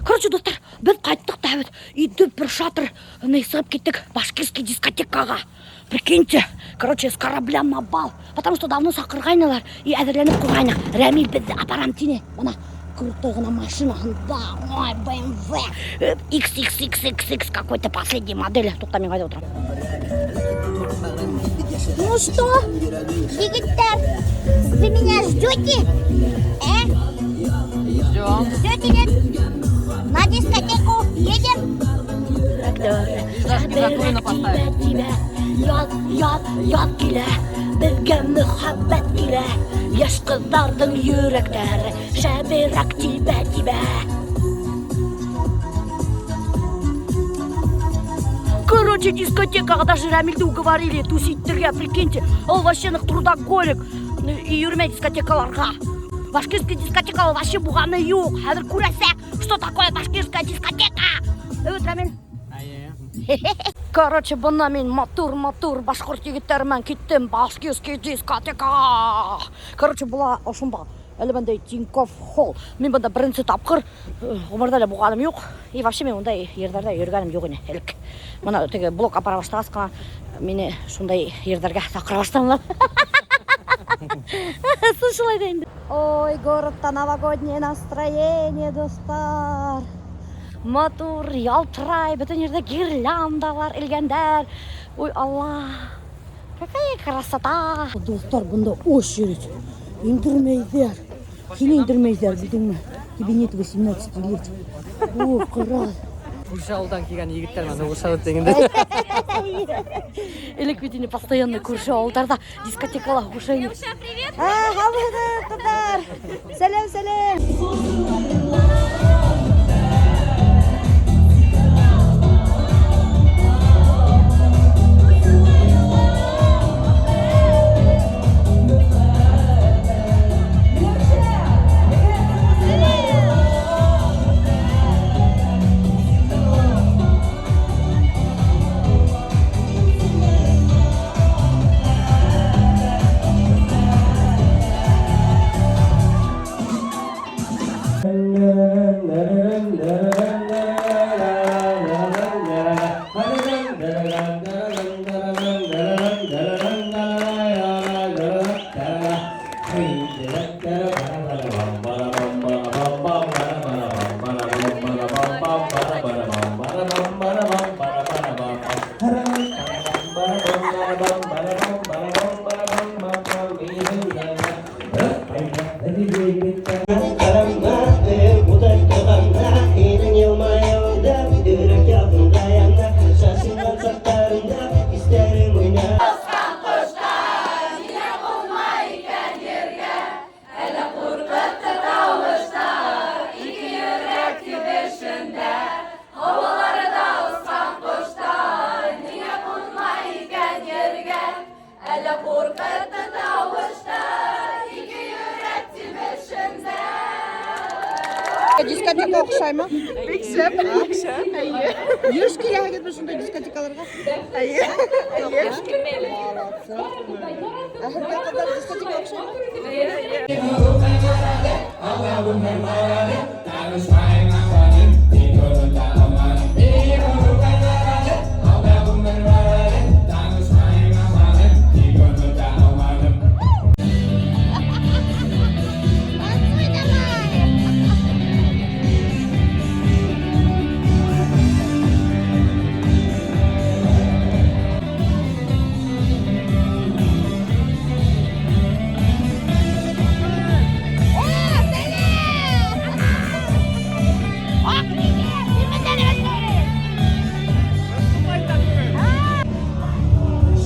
Короче, дуҫтар, беҙ ҡайттыҡ та бит и дөпөр шатыр сығып киттек башкирский дискотекаға. Прикиньте, короче, с корабля на бал. Потому что давно саҡырғайнылар и әҙерләнеп ҡуйғайныҡ. Рәмил беҙҙе апарам тине. Бына крутой ғына машинаһында, ой, BMW XXXXX какой-то последней модели. Туҡта, мин ҡайҙа ултырам? Ну что, егеттәр, вы меня ждете? Э? Ждем. Ждете, нет? На дискотеку едем? Пейзажки Затулина поставить. Тибә, яҙ, яҙ, яҙ килә, беҙгә мөхәббәт килә, йәш ҡыҙҙарҙың йөрәктәре шәберәк тибә, тибә. Короче, дискотекаға даже Рәмилде уговорили тусить итергә, прикиньте, ул вообще ныҡ трудоголик и йөрөмәй дискотекаларға. Башкирский дискотека вообще булғаны юҡ. Хәҙер күрәсәк, что такое башкирская дискотека. Эйе, Рәмил. Короче, бына мин матур-матур башҡорт егеттәре менән киттем башкирский дискотека. Короче, була ошонда әле бындай Тинькофф холл. Мин бында беренсе тапҡыр ғүмерҙә лә булғаным юҡ. И вообще мин ундай ерҙәрҙә йөрөгәнем юҡ ине элек. Бына теге блог апара башлағас ҡына мине шундай ерҙәргә саҡыра башланылар. Шулай ҙа инде. Ой, городта новогоднее настроение, дуҫтар. Матур, ялтырай, бөтөн ерҙә гирляндалар элгәндәр. Ой, Алла. Какая красота. Дуҫтар, бында очередь. Индермәйҙәр. Һине индермәйҙәр, белдеңме? Тебе нет 18 лет. О, ҡара. Күрше ауылдан килгән егеттәр менән һуғыша тигәндә. Элек бит инде постоянно күрше ауылдарҙа дискотекала һуғыша инек. Привет! А, һаумыһығыҙ, ҡыҙҙар. Сәләм, сәләм. Дискотека оҡшаймы? Бик шәп, бик шәп. Эйе. Йыш киләһегеҙме шундай дискотекаларға? Эйе. Эйе. Молодцы. Ә һеҙгә, ҡыҙҙар, дискотека оҡшаймы?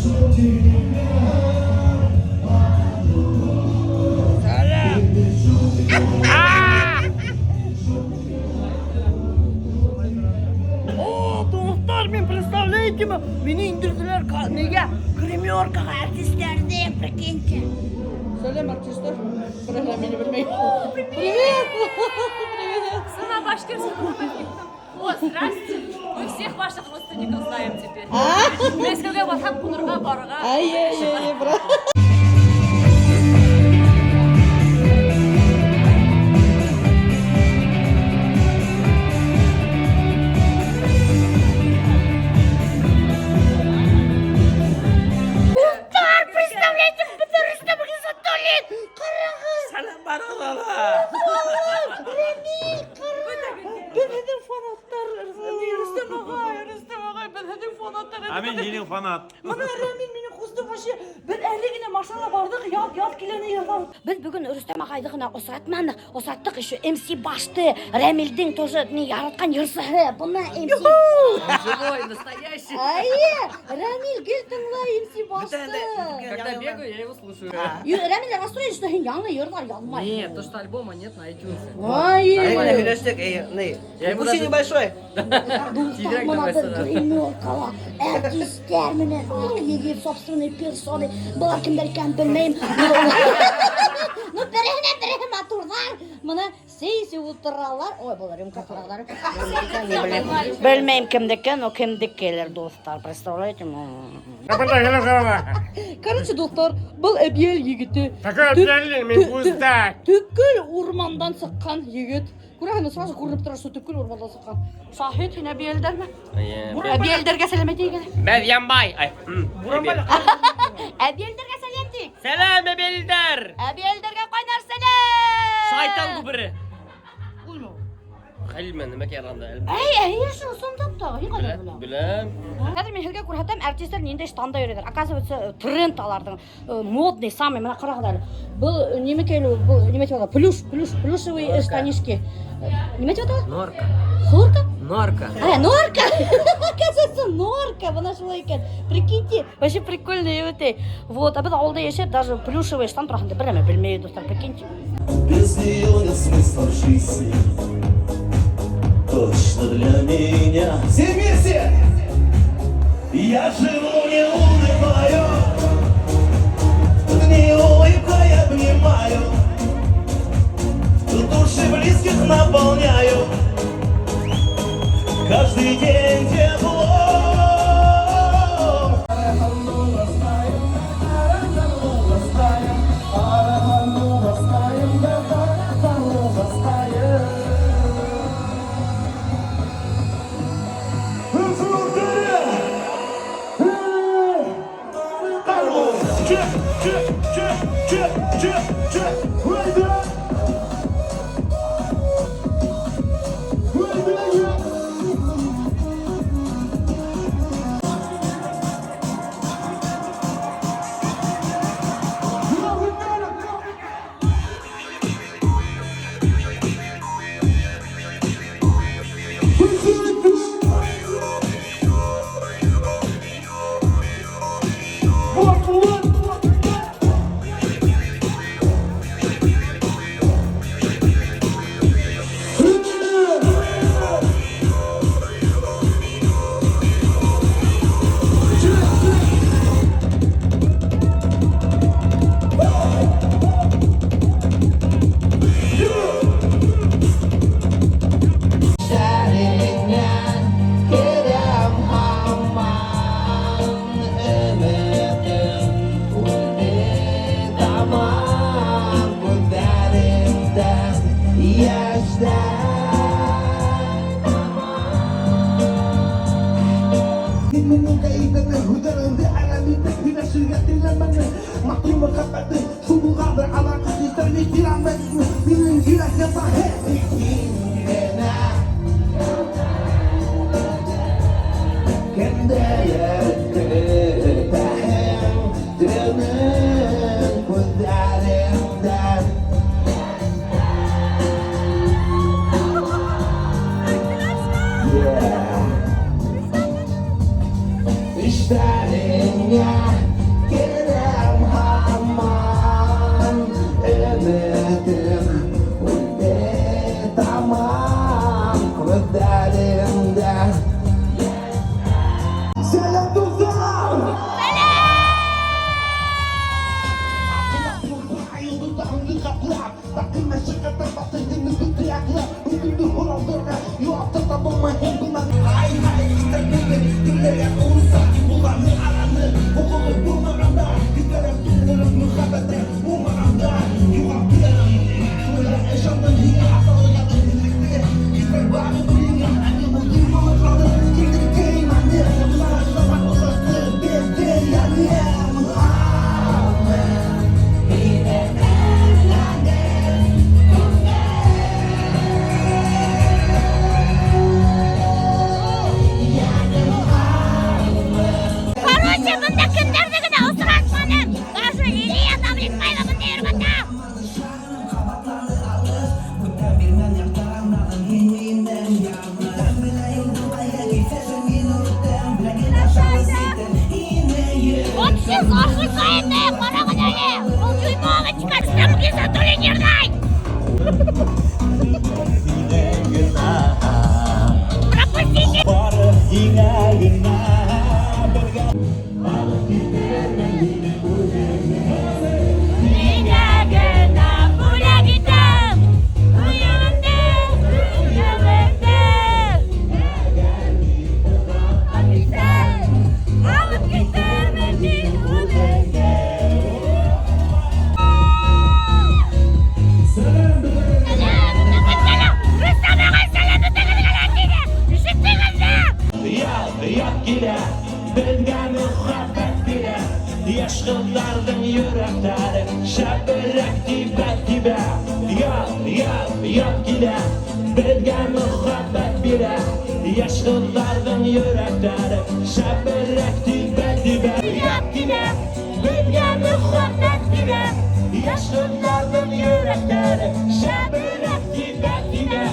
Танцуй давай! О, сәләм! Аҡ егет, нимә? О, дуҫтар, мин представляете ме? Мине индерҙеләр нигә? Гримеркаға артистарҙы, прикиньте. Сәләм, артистар. Берәү мине белмәй. Привет! Привет! Сама башкирская. О, здрасте. Мы всех ваших родственников знаем теперь. Мәскәүгә барһаҡ, ҡунырға барырға. Ай, ай, ай, брат. А мин һинең фанат. Бына Рәмил минең ҡустым вообще. Беҙ әле генә машинала барҙыҡ, ят ят киләне йырҙар. Беҙ бөгөн Рөстәм ағайҙы ғына осратманыҡ, осраттыҡ еще МС Башты, Рәмилдең тоже ни яратҡан йырсыһы. Бына МС. Живой, настоящий. Әйе, Рәмил гел тыңлай МС Башты. Когда бегаю, я его слушаю. Рәмил расстроен, что һин яңы йырҙар яҙмай. Нет, то, что альбома нет на iTunes. Ай, Һөйләштек, эй, ни. Я ему Пусть даже- небольшой. Дуҫтар, Тиҙерәк бына давай бер сюда. гримеркала артистар менән аҡ егет собственной персоной. Былар кемдәр икәнен белмәйем. Ну, береһенән береһе матурҙар. Бына сәй эсеп ултыралар. Ой, былар рюмка ҡарағалар. Белмәйем кемдеке, но кемдекелер, дуҫтар. Представляете? Короче, дуҫтар, был Әбйәлил егете. Такой Әбйәлил, мин пустак. Төпкөл урмандан сыҡҡан егет. Күрәһеңме, сразу күренеп тора, что төпкөл урмандан сыҡҡан. Шаһит, һин Әбйәлилдәрме? Әбйәлилдәргә сәләм әйтәйек әле. Беҙ Янбай. Ай. Әбйәлилдәргә сәләм тик. Сәләм, әбйәлилдәр. Әбйәлилдәргә ҡайнар сәләм. Шайтан күпере. Үлмә. Хәлил менән нимә ярғанда? Әй, әй, шул ысынлап та, һин ҡайҙан беләһең? Беләм. Хәҙер мин һеҙгә күрһәтәм, артистар ниндәй штанда йөрөйҙәр. Оказывается, тренд аларҙың модный самый, бына ҡарағыҙ әле. Был нимәкәй ул, был нимә тип атала? Плюш, плюш, плюшевый штанишки. Нимә тип атала? Норка. Хлорка? Норка. А, норка! Оказывается, норка, бына шулай икән. Прикиньте, вообще прикольный өте. Вот, а беҙ ауылда йәшәп, даже плюшевый штан тураһында бер нәмә белмәй, дуҫтар, прикиньте. Без нее нет смысла в жизни. Точно для меня. Все вместе! Я живу не унываю, Дни улыбкой обнимаю, Души близких наполняю, Каждый день теплом. Эшләреңә керәм һаман, Өмөтөм үлде таман күҙҙәреңдә. Сәләм, дуҫтар! Это, ҡарағыҙ әле. Был дюймовочка, Рөстәм Гизатуллин йырлай. Пропустите. Бары һиңә генә бергә Алып китермен һине Һиңә генә бүләк итәм. Һөйөүемде, һөйөүемде. Алып китермен мин үҙеңде. Сәләм, сәләм. Рөстәм ағай, сәләм бөтәгеҙгә лә тине. Ишеттегеҙме? Яҙ, яҙ килә, беҙгә мөхәббәт бирә. Йәш ҡыҙҙарҙың йөрәктәре шәберәк тибә, тибә. Яҙ, яҙ, яҙ килә, беҙгә мөхәббәт бирә. Йәш ҡыҙҙарҙың йөрәктәре шәберәк тибә, тибә. Яҙ килә, беҙгә мөхәббәт бирә. Йәш ҡыҙҙарҙың йөрәктәре шәберәк тибә, тибә.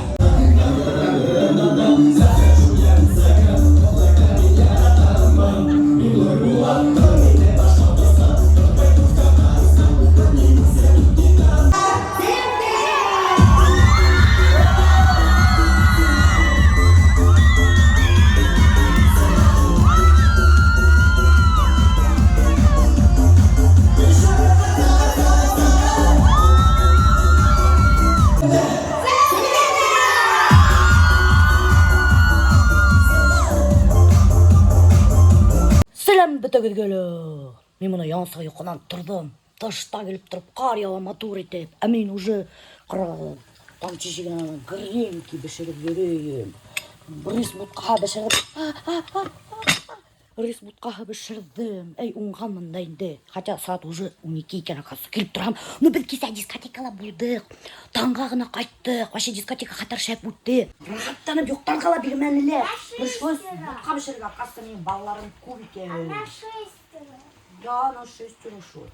Сәләм бөтәгеҙгә лә. Мин бына яңы йоҡонан торҙом. Тышта килеп тороп ҡар яуа матур итеп. Ә мин уже ҡарағыҙ, таң тишегенән гренки бешереп йөрөйөм. Рис бутҡаһы бешереп. Рис бутҡаһы бешерҙем. Эй, уңғанмын да инде. Хотя сәғәт уже 12 икән, оказывается, килеп торам. Ну, беҙ кисә дискотекала булдыҡ. Таңға ғына ҡайттыҡ. Вообще дискотека хәтәр шәп үтте. Рәхәтләнеп йоҡларға ла бирмәнеләр. Пришлось бутҡа бешерергә. Оказывается, минең балаларым күп икән. Да, на шестеро шул.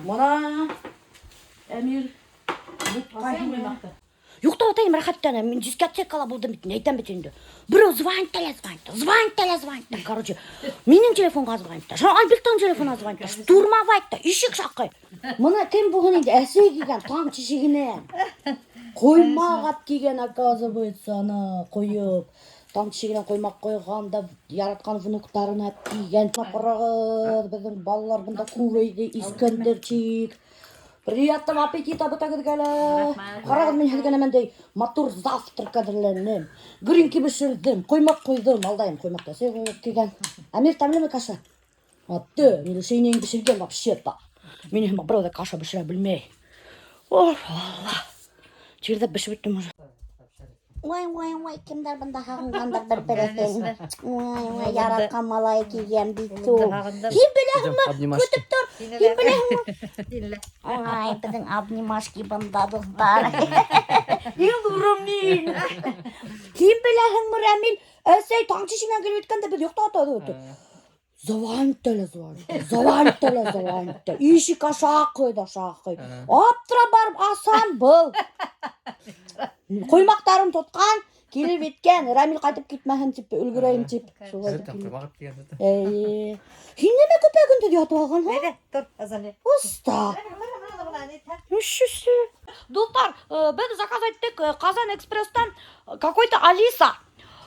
Бына Әмир бутҡа һиңә. Йоҡлап ятайым рәхәтләнеп. Мин дискотекала булдым бит, әйтәм бит инде. Берәү звонит та звонит, звонит та звонит. Короче, минең телефонға звонит та, Альберттың телефонына звонит та, штурмовать та, ишек шаҡый. Бына кем булһын инде, әсәй килгән таң тишегенән. Ҡоймаҡ алып килгән, оказывается, ана ҡойоп. Таң тишегенән ҡоймаҡ ҡойған да яратҡан внуктарына килгән. Ҡарағыҙ, беҙҙең балалар бында күбәйҙе, Искәндәрчик. Приятного аппетита бөтәгеҙгә лә. Ҡарағыҙ, мин һеҙгә нәмәндәй матур завтрак әҙерләнем. Гренки бешерҙем, ҡоймаҡ ҡойҙом. Алдайым, ҡоймаҡты әсәй ҡойоп килгән. Әмир, тәмлеме каша? Атты, мин инәң бешергән вообще-то. Минең һымаҡ берәү ҙә каша бешерә белмәй. Ох, Алла. Тирләп бешеп бөттөм уже. Ой, ой, ой, кемдәр бында һағынғандар бер-береһен. Ой, ой, яратҡан малай килгән бит ул. Һин беләһеңме? Обнимашки. Көтөп тор. Һин беләһеңме? Ай, беҙҙең обнимашки бында, дуҫтар. Йылдырым мин. Һин беләһеңме, Рәмил? Әсәй таң тишегенән килеп еткәндә беҙ йоҡлап ятабыҙ. Звонит әле, звонит, звонит әле, звонит. Ишек шаҡый ҙа шаҡый. Аптырап барып асам был. Ҡоймаҡтарын тотҡан, килеп еткән. Рәмил ҡайтып китмәһен тип, өлгөрәйем тип. Шулай итеп килеп. Ҡоймаҡ килгән. Эйе. Һин нимә көпә көндөҙ ятып алғанһың? Әйҙә, тор, Азалия. Оҫта. Өшөсө. Дуҫтар, беҙ заказ иттек Ҡазан Экспресстан какой-то Алиса.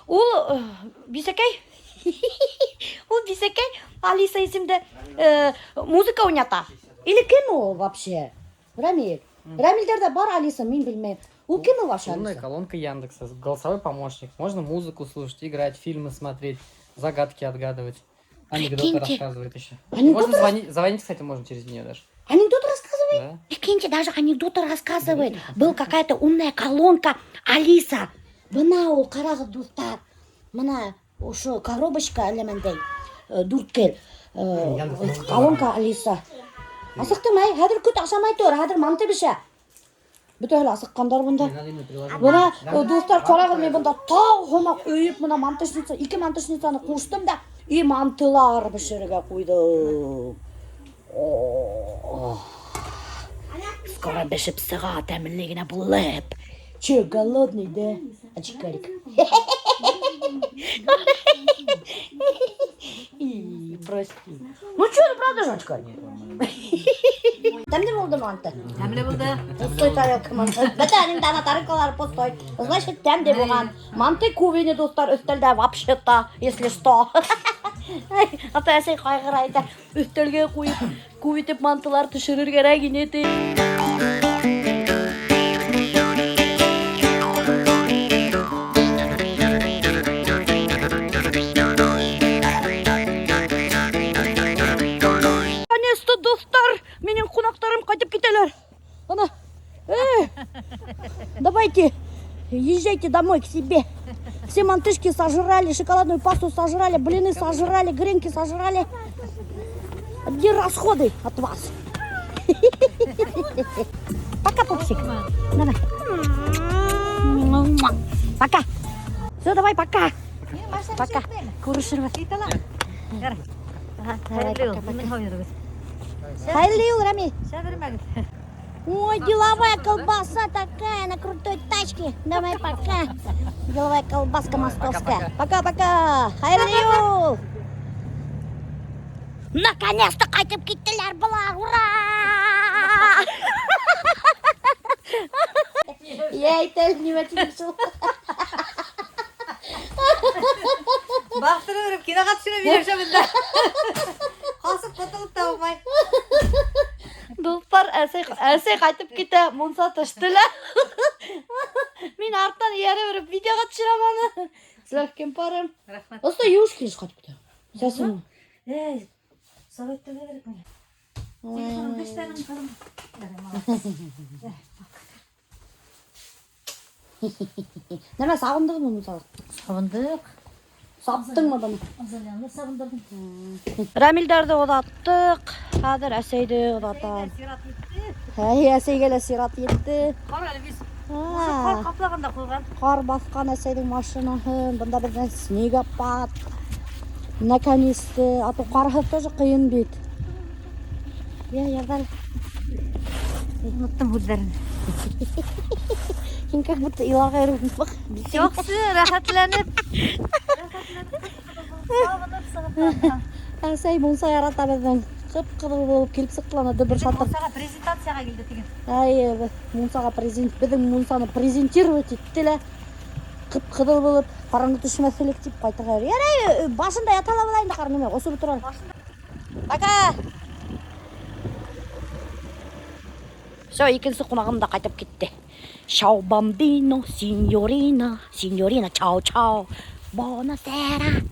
Ул бисәкәй. Ул бисәкәй Алиса исемле музыка уйната. Или кем ул вообще? Рамиль. Рамилдәрҙә бар Алиса, мин белмәйем. Ул кем ул вообще Умная Алиса? колонка Яндекса, голосовой помощник. Можно музыку слушать, играть, фильмы смотреть, загадки отгадывать. Анекдоты Прикиньте. рассказывает еще. Анекдоты Можно звонить, звонить, кстати, можно через нее даже. Анекдот рассказывает? Да? Прикиньте, даже анекдоты рассказывает. Был какая-то умная колонка Алиса. Бына ул ҡарағыҙ, дуҫтар. Бына ошо коробочка әлләмәндәй. Дүрткел. Колонка Алиса. Асыҡтым, әй, хәҙер көт, ашамай тор, хәҙер манты бешә. Бөтәһе лә асыҡҡандар бында. Надо именно приложение. Бына, дуҫтар, ҡарағыҙ, мин бында тау һымаҡ өйөп, бына мантышница, ике мантышницаны ҡуштым да, и мантылар бешерергә ҡуйҙым. О, скоро бешеп сыға, тәмле генә булып. Че, голодный, да? Очкарик. И Брось. Ну что, ну правда, Жаночка? Тәмле булды манты. Тәмле булды. Пустой тарелка манты. Бөтә инде ана тарелкалар пустой. Значит, тәмле булған. Манты күп ине, дуҫтар, өҫтәлдә вообще-то, если что. Ата әсәй ҡайғыра әйтә, өҫтәлгә ҡуйып, күп итеп мантылар төшөрөр кәрәк ине ти. Наконец-то, дуҫтар, минең ҡунаҡтарым ҡайтып китәләр. Ана, эй, давайте, езжайте домой к себе. Все мантышки сожрали, шоколадную пасту сожрали, блины сожрали, гренки сожрали. Одни расходы от вас. Пока, пупсик. Давай. Пока. Все, давай, пока. Пока. Күрешербеҙ. Ага, давай, пока, пока. Хәйерле юл, Рами. Ой, деловая колбаса такая на крутой тачке. Давай пока. Деловая колбаска московская. Пока-пока. Хәйерле юл. Наконец-то ҡайтып киттеләр былар. Ура! Я әйтәм, нимә тинем шул. Баҡтырып йөрөп киноға төшөрөп йөрөшә бында. Ҡасып ҡотолоп та булмай. Дуҫтар, әсәй, әсәй ҡайтып китә, мунса төштө лә. Мин арттан эйәреп йөрөп видеоға төшөрәм аны. С легким паром. Рәхмәт. Оста юыш килеш ҡайтып китә. Сәсен. Эй, совет кәрәк миңә. Телефоным тештәнең ҡыҙым. Нәмә сағындыңмы мунсаны? Сағындыҡ. Саптыңмы быны? Азалияны сағындырҙым. Рәмилдәрҙе оҙаттыҡ. Хәҙер әсәйҙе оҙатам. Сират етте. Әй, әсәйгә лә сират етте. Ҡар әле беҙ А, ҡар ҡаплаған да ҡуйған. Ҡар баҫҡан әсәйҙең машинаһын. Бында беҙҙең снегопад. Наконец-то. А то ҡарһыҙ тоже ҡыйын бит. Йә, ярҙар. Оноттом һүҙҙәрен. Һин как будто иларға йөрөйһөң. Яҡшы, рәхәтләнеп. Сағынып сығып. Әсәй мунса ярата беҙҙең. Ҡып-ҡыҙыл булып килеп сыҡты ла дөбөр шатыр. Мунсаға презентацияға килде тиген. Ай, мунсаға презент, беҙҙең мунсаны презентировать итте лә. Ҡып-ҡыҙыл булып, ҡараңғы төшмәҫ элек тип ҡайтырға йөрөй. Ярай, башында ята ла була инде ҡар нимә, осоп тора. Пока. Все, икенсе ҡунағым да ҡайтып китте. Чао, бамбино, синьорина, синьорина, чао, чао. Buonasera,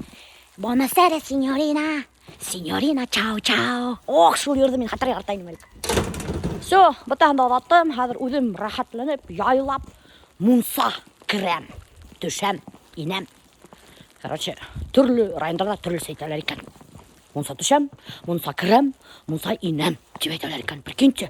buonasera, синьорина, синьорина, чао, чао. Ох, шул йырҙы мин хәтәр ярата инем элек. Все, бөтәһен дә оҙаттым. Хәҙер үҙем рәхәтләнеп, яйлап, мунса керәм, төшәм, инәм. Короче, төрлө райондарҙа төрлөсә әйтәләр икән. Мунса төшәм, мунса керәм, мунса инәм тип әйтәләр икән. Прикиньте.